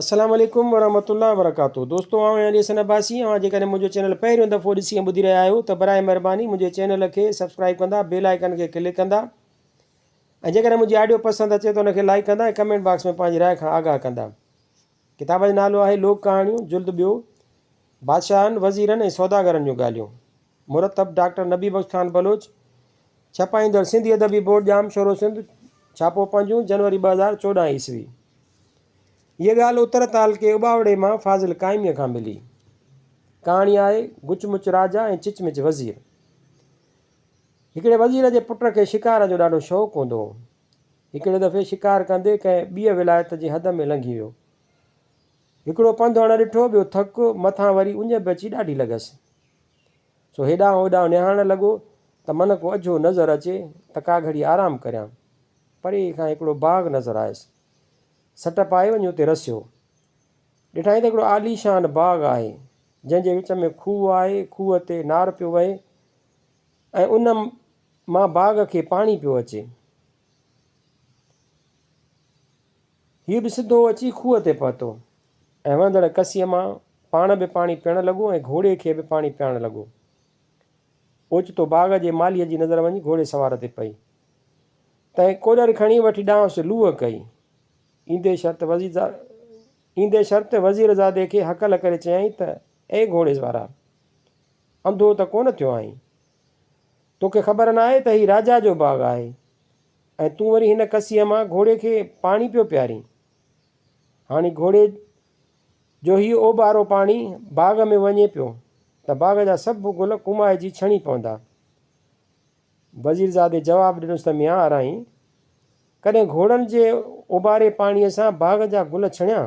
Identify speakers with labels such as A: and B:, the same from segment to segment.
A: السلام عليڪم ورحمة الله وبرڪاته دوستو آئون آهيان علي حسن عباسي اوهان جيڪڏهن منهنجو چينل پهريون دفعو ڏسي ۽ ٻڌي رهيا آهيو ته برائي مهرباني منهنجي چينل کي سبسڪرائب ڪندا بيل آئيڪن کي ڪلڪ ڪندا ۽ جيڪڏهن منهنجي آڊيو پسند اچي ته ان کي لائڪ ڪندا ۽ ڪمينٽ باڪس ۾ پنهنجي راء کان آگاهه ڪندا ڪتاب جو نالو آهي لوڪ ڪهاڻيون جلد ٻيو بادشاهن وزيرن ۽ سوداگرن جون ڳالهيون مرتب ڊاڪٽر نبي بخش خان بلوچ، ڇپائيندڙ سنڌي ادبي بورڊ ڄامشورو سنڌ، ڇاپو پنجون، جنوري 2014 عيسوي. هيء ڳالهه اتر تعلقي اٻاوڙي مان فاضل قائميء کان ملي. ڪهاڻي آهي، گچ مچ راجا ۽ چچ مچ وزير. هڪڙي وزير جي پٽ کي شڪار جو ڏاڍو شوق هوندو هو. هڪڙي دفعي شڪار ڪندي ڪنهن ٻيء ولايت جي حد ۾ لنگهي ويو. هڪڙو پنڌ اڻ ڏٺو، ٻيو ٿڪ، مٿان وري اڃ به اچي ڏاڍي لڳس. سو هيڏانهن هوڏانهن نهارڻ لڳو ته من ڪو اجهو نظر اچي ته ڪا گهڙي آرام ڪريان. پري کان هڪڙو باغ نظر آيس. سٽ پائي وڃي اتي رسيو. ڏٺائين ته هڪڙو عاليشان باغ آهي، جنهن جي وچ ۾ کوهه آهي، کوهه تي نار پيو وهي ۽ ان مان باغ کي پاڻي پيو اچي. هيء به سڌو اچي کوهه تي پهتو ۽ وهندڙ ڪسيء مان پاڻ به پاڻي پيئڻ لڳو ۽ گهوڙي کي به پاڻي پيارڻ لڳو. اوچتو باغ جي مالهيء جي نظر وڃي گهوڙي سوار تي پئي. تنهن ڪوڏر کڻي وٺي ڏانهس لوهه ڪئي. ايندي شرط ايندي شرط وزيرزادي کي هڪل ڪري چيائين ته، اي گهوڙي وارا! انڌو ته ڪونه ٿيو آهين؟ توکي خبر ناهي ته هي راجا جو باغ آهي ۽ تون وري هن ڪسيء مان گهوڙي کي پاڻي پيو پيارين. هاڻي گهوڙي جو هيء اوٻارو پاڻي باغ ۾ وڃي پيو ته باغ جا سڀ گل ڪومائجي ڇڻي پوندا. وزيرزادي جواب ڏنس ته ميان آرائين، ڪڏهن گهوڙن جي اوٻاري پاڻيء سان باغ جا گل ڇڻيا؟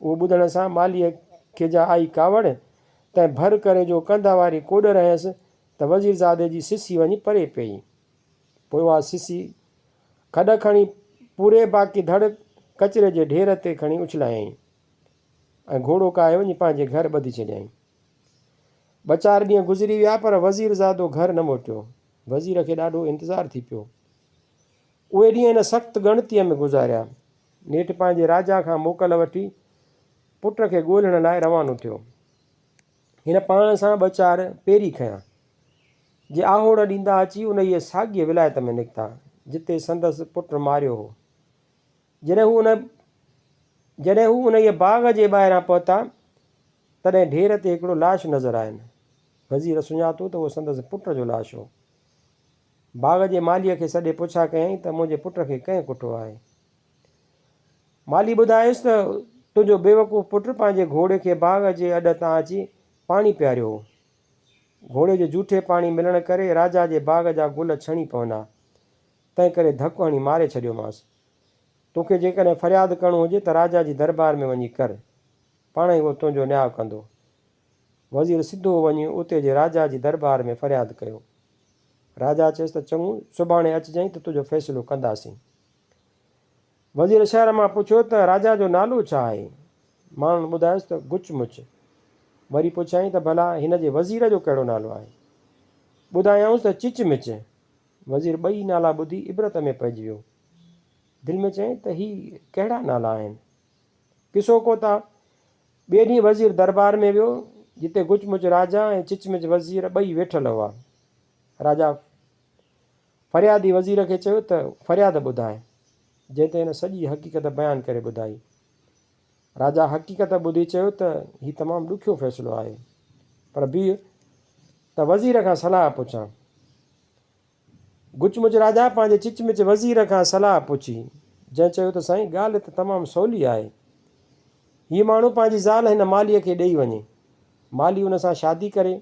A: اهو ٻڌڻ سان مالهيء کي جا آئي ڪاوڙ، تنهن ڀر ڪري جو ڪنڌ واري ڪوڏر هنيس ته وزيرزادي جي سسي وڃي پري پيئي. پوء اها سسي کڏ کڻي پوري باقي ڌڙ ڪچري جي ڍير تي کڻي اڇلايائين ۽ گهوڙو ڪاهي وڃي پنهنجي گهر ٻڌي ڇڏيائين. ٻه چار ڏينهن گذري ويا پر وزيرزادو گهر نه موٽيو. وزير کي ڏاڍو انتظار ٿي پيو. اهي ڏينهن هن سخت ڳڻتيء ۾ گذاريا. نيٺ پنهنجي راجا کان موڪل وٺي پٽ کي ڳولڻ لاء روانو ٿيو. هن پاڻ سان ٻه چار پيري کنيا، جي آهوڙ ڏيندا اچي انهيء ساڳيء ولايت ۾ نڪتا، جتي سندس پٽ ماريو هو. جڏهن هو ان جڏهن هو انهيء باغ جي ٻاهران پهتا، تڏهن ڍير تي هڪڙو لاش نظر آين. وزير سڃاتو ته اهو سندس پٽ جو لاش هو. باغ جي مالهيء کي سڏي پڇا ڪيائين ته منهنجي پٽ کي ڪنهن ڪٺو آهي؟ مالهي ٻڌايس ته تنهنجو بيوقوف پٽ پنهنجي گهوڙي کي باغ جي اڏ تان اچي پاڻي پياريو هو. گهوڙي جي جوٺي پاڻي ملڻ ڪري راجا جي باغ جا گل ڇڻي پوندا، تنهنڪري ڌڪ هڻي ماري ڇڏيومانس. توکي جيڪڏهن فرياد ڪرڻو هجي ته راجا جي دربار ۾ وڃي ڪر، پاڻهي هو تنهنجو نياء ڪندو. وزير سڌو وڃي اتي جي راجا جي دربار ۾ فرياد ڪيو. راجا چيس ته چڱو، سڀاڻي اچجئين ته تنهنجو فيصلو ڪنداسين. وزير شهر مان پڇيو ته راجا جو نالو ڇا آهي؟ ماڻهن ٻڌايس ته گچ مچ. وري پڇيائين ته ڀلا هن جي وزير جو ڪهڙو نالو آهي؟ ٻڌايائونس ته چچ مچ. وزير ٻئي نالا ٻڌي عبرت ۾ پئجي ويو. دل ۾ چيائين ته هي ڪهڙا نالا آهن؟ قصو ڪوتاهه، ٻئي ڏينهن وزير دربار ۾ ويو، جتي گچ مچ راجا ۽ چچ مچ وزير ٻئي ويٺل هئا. راجا فريادي وزير کي چيو ته فرياد ٻڌاء، جنهن تي هن سڄي حقيقت بيان ڪري ٻڌائي. راجا حقيقت ٻڌي چيو ته هي تمام ڏکيو فيصلو آهي، پر بيهه ته وزير کان صلاح پڇان. گچ مچ راجا پنهنجي چچ مچ وزير کان صلاح پڇي، جنهن چيو ته سائين ڳالهه ته تمام سولي آهي. هي ماڻهو پنهنجي زال هن مالهيء کي ڏيئي وڃي. مالهي ان سان شادي ڪري.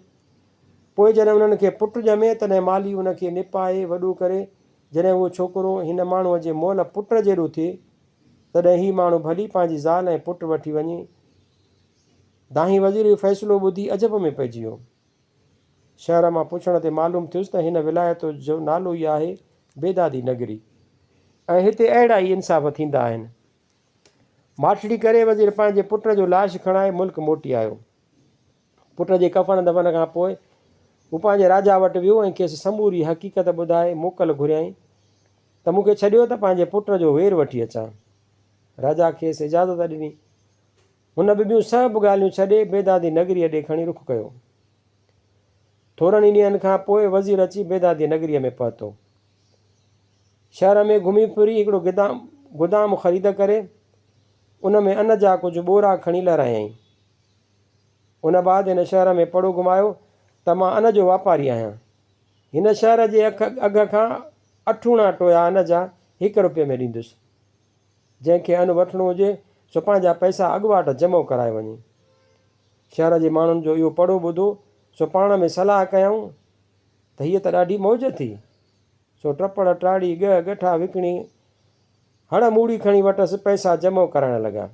A: پوء جڏهن انهن کي پٽ ڄمي، تڏهن مالهي ان کي نپائي وڏو ڪري. جڏهن اهو ڇوڪرو هن ماڻهوء جي مئل پٽ جيڏو ٿئي، تڏهن هي ماڻهو ڀلي پنهنجي زال ۽ پٽ وٺي وڃي. دانهين وزير اهو فيصلو ٻڌي عجب ۾ پئجي ويو. شهر مان پڇڻ تي معلوم ٿيس ته هن ولايت جو نالو ئي آهي بيدادي نگري ۽ هتي اهڙا ئي انصاف ٿيندا آهن. ماٺڙي ڪري وزير پنهنجي پٽ جو لاش کڻائي ملڪ موٽي آيو. پٽ جي ڪفن دفن کان پوء هو پنهنجي راجا وٽ ويو ۽ کيس سموري حقيقت ٻڌائي موڪل گهريائين ته مون کي ڇڏيو ته پنهنجي پٽ جو وير وٺي اچان. راجا کيس اجازت ڏني. هن به ٻيون سڀ ڳالهيون ڇڏي بيدادي نگريء ڏي کڻي رخ ڪيو. ٿورن ئي ڏينهن کان پوء وزير اچي بيدادي نگريء ۾ پهتو. شهر ۾ گهمي ڦري هڪڙو گدام خريد ڪري، ان ۾ ان جا ڪجهه ٻورا کڻي لهرايائين. ان بعد هن شهر ۾ پڙو گهمايو ته مان ان جو واپاري آهيان. هن شهر جي اگهه کان اٺوڻا ٽويا ان جا هڪ رپئي ۾ ڏيندس. جنهن کي ان وٺڻو هجي سو پنهنجا پئسا اڳواٽ جمع ڪرائي وڃي. شهر جي ماڻهن جو اهو پڙو ٻڌو سو پاڻ ۾ صلاح ڪيائون ته هيء ته ڏاڍي موج ٿي. سو ٽپڙ ٽاڙي ڳهه ڳٺا وڪڻي هڙ موڙي کڻي وٽس پئسا جمع ڪرائڻ لڳا.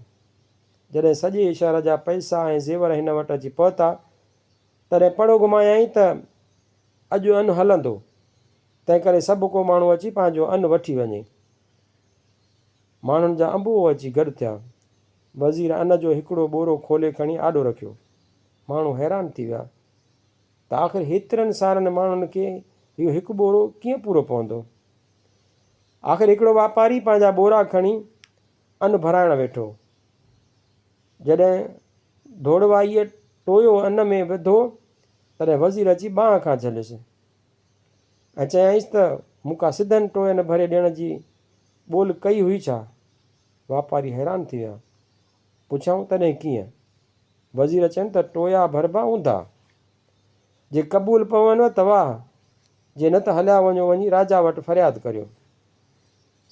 A: جڏهن سڄي شهر جا پئسا ۽ زيور هن وٽ اچي پهتا، تڏهن پڙهو گهمايائين ته اڄ ان هلندو، تنهنڪري سڀڪو ماڻهو اچي پنهنجو ان وٺي وڃي. ماڻهن جا انبوهه اچي گڏ ٿيا. وزير ان جو هڪڙو ٻورو کولي کڻي آڏو رکيو. ماڻهو حيران ٿي ويا ته آخر هيترن سارن ماڻهن کي اهو هڪ ٻورو ڪيئن پورو پوندو؟ آخر هڪڙو واپاري پنهنجا ٻورا کڻي ان ڀرائڻ ويٺو. جڏهن ڌوڙوائيء ٽويو ان ۾ وڌو، تڏهن وزير اچي ٻانهن کان جهليس ۽ چيائينس ته مون ڪا سڌن ٽوين ڀري ڏيڻ جي ٻول ڪئي هئي ڇا؟ واپاري حيران ٿي ويا. پڇيائون تڏهن ڪيئن؟ وزير چين ته ٽويا ڀربا اونڌا. جي قبول پونو ته واهه، جي نه ته هليا وڃو وڃي راجا وٽ فرياد ڪريو.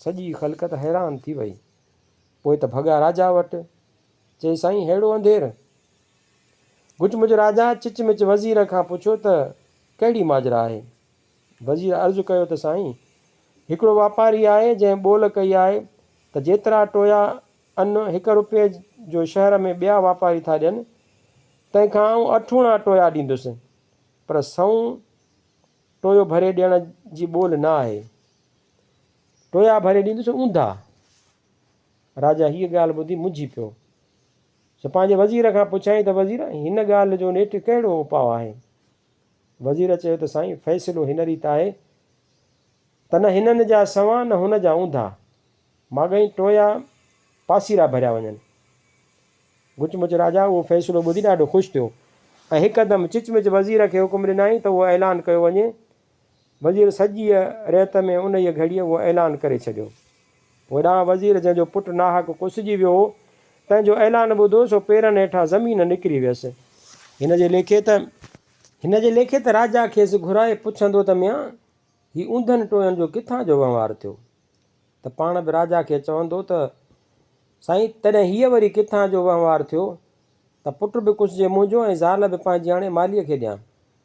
A: سڄي خلقت حيران ٿي وئي. پوء ته ڀڳا راجا وٽ. چي سائين ههڙو انڌير؟ گچ مچ راجا چچ مچ وزير کان پڇيو ته ڪهڙي ماجرا آهي؟ وزير عرض ڪيو ته سائين هڪڙو واپاري آهي جنهن ٻول ڪئي آهي ته جيترا ٽويا ان هڪ روپئي جو شهر ۾ ٻيا واپاري ٿا ڏين تنهن کان آئون اٺوڻا ٽويا ڏيندس پر سئون ٽويو ڀري ڏيڻ جي ٻول نه آهي. ٽويا ڀري ڏيندس اونڌا. راجا هيء ڳالهه ٻڌي منجهي پيو. سو پنهنجي وزير کان پڇيائين ته وزير، هن ڳالهه جو نيٺ ڪهڙو اپاء آهي؟ وزير چيو ته سائين، فيصلو هن ريت آهي ته نه هنن جا سنوان نه هن جا اونڌا. ماڳهين ٽويا پاسيرا ڀريا وڃن. گچ مچ راجا اهو فيصلو ٻڌي ڏاڍو خوش ٿيو ۽ هڪدم چچ مچ وزير کي حڪم ڏنائين ته اهو اعلان ڪيو وڃي وزير سڄيء ريت ۾ انهيء گهڙيء اهو اعلان ڪري ڇڏيو. هوڏانهن وزير جنهن جو پٽ ناحق ڪسجي ويو هو، تنهن جو اعلان ٻڌو، سو پيرن هيٺان زمين نڪري ويس. هن جي ليکي ته. هن جي ليکي ته راجا کيس گهرائي پڇندو ته ميان، هي اونڌن ٽوين جو ڪٿان جو وهنوار ٿيو؟ ته پاڻ به راجا کي چوندو ته، سائين، تڏهن هيء وري ڪٿان جو وهنوار ٿيو ته پٽ به ڪسجي منهنجو ۽ زال به پنهنجي آڻي مالهيء کي ڏيان؟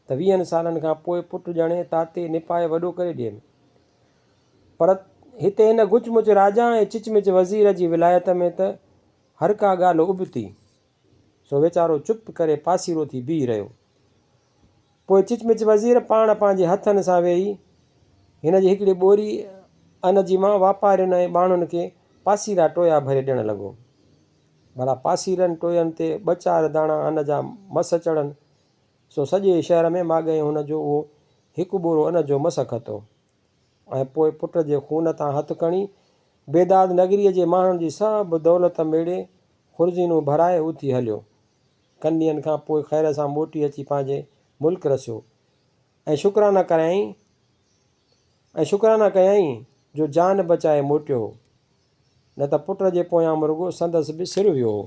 A: ته ويهن سالن کان پوء پٽ ڄڻي تاتي نپائي وڏو ڪري ڏين. پر هتي هن گچ مچ راجا ۽ چچ مچ وزير جي ولايت ۾ ته هر ڪا ڳالهه ابتي. سو ويچارو چپ ڪري پاسيرو ٿي بيهي رهيو. پوء چچ مچ وزير پاڻ پنهنجي هٿن سان ويهي هن جي هڪڙي ٻوري ان جي مان واپارين ۽ ٻانهن کي پاسيرا ٽويا ڀري ڏيڻ لڳو. ڀلا پاسيرن ٽوين تي ٻه چار داڻا ان جا مس چڙهن سو سڄي شهر ۾ ماڳهين هن جو اهو هڪ ٻورو ان جو مس کتو ۽ پوء پٽ جي خون تان هٿ کڻي بيداد نگريء جي ماڻهن جي سڀ دولت ميڙي خرزينون ڀرائي اٿي هليو. ڪن ڏينهن کان پوء خير سان موٽي اچي پنهنجي ملڪ رسيو ۽ شڪرانا ڪريائين ۽ شڪرانا ڪيائين جو جان بچائي موٽيو هو، نه ته پٽ جي پويان مرڳو سندس به سر ويو هو.